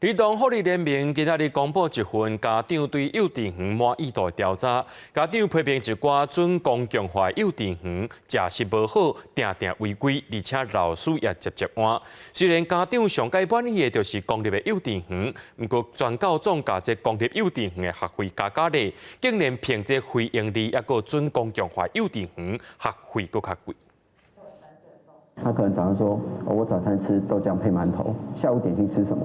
兒童福利聯盟今仔日公布一份家長對幼稚園滿意度的調查，家長批評一寡準公共化幼稚園食食無好，定定違規，而且老師也捷捷換。雖然家長上蓋滿意的就是公立的幼稚園，毋過全教總共這公立幼稚園的學費加加咧，竟然憑這非營利抑閣準公共化幼稚園學費閣較貴。他可能早上說：我早餐吃豆漿配饅頭，下午點心吃什麼？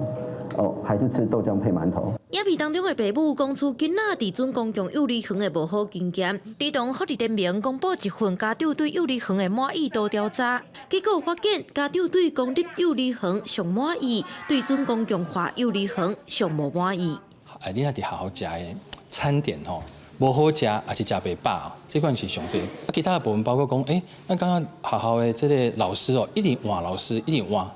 哦，還是吃豆漿配饅頭。影片當中的爸母講出囡仔佇準公共幼兒園的無好經驗。兒童福利聯盟公布一份家長對幼兒園的滿意度調查，結果發現家長對公立幼兒園上滿意，對準公共化幼兒園上無滿意。哎，你若佇學校食的餐點吼，無好食，抑是食袂飽，這款是上濟。啊，其他的部分包括講，欸，咱感覺學校的這個老師哦，一直換老師，一直換。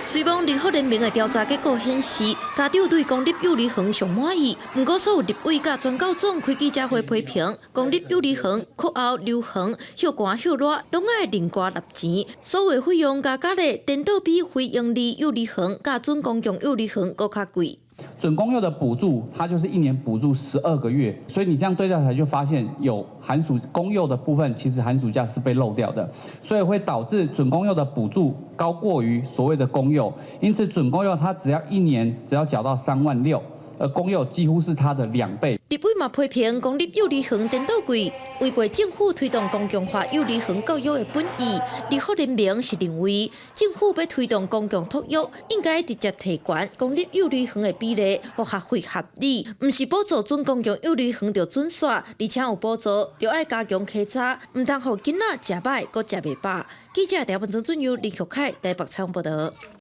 雖罔兒福聯盟的調查結果顯示，家長對公立幼兒園上滿意。毋過所有立委佮全教總開記者會批評，公立幼兒園課後留園、歇寒歇熱，攏愛另外納錢。所有費用加加咧，顛倒比非營利幼兒園佮準公共幼兒園閣較貴。準公幼的補助，它就是一年補助12個月，所以你這樣對照起來就發現有寒暑公幼的部分，其實寒暑假是被漏掉的，所以會導致準公幼的補助高過於所謂的公幼，因此準公幼它只要一年只要繳到3萬6，而公幼幾乎是它的2倍。立委嘛批評公立幼兒園顛倒貴，違背政府推動公共化幼兒園教育的本意。兒福聯盟是認為，政府欲推動公共托育，應該直接提懸公立幼兒園的比例，予學費合理，毋是補助準公共幼兒園就準煞，而且有補助就愛加強稽查，毋通予囡仔食䆀閣食袂飽。記者廖文曾俊佑、林玉凱台北採訪報道。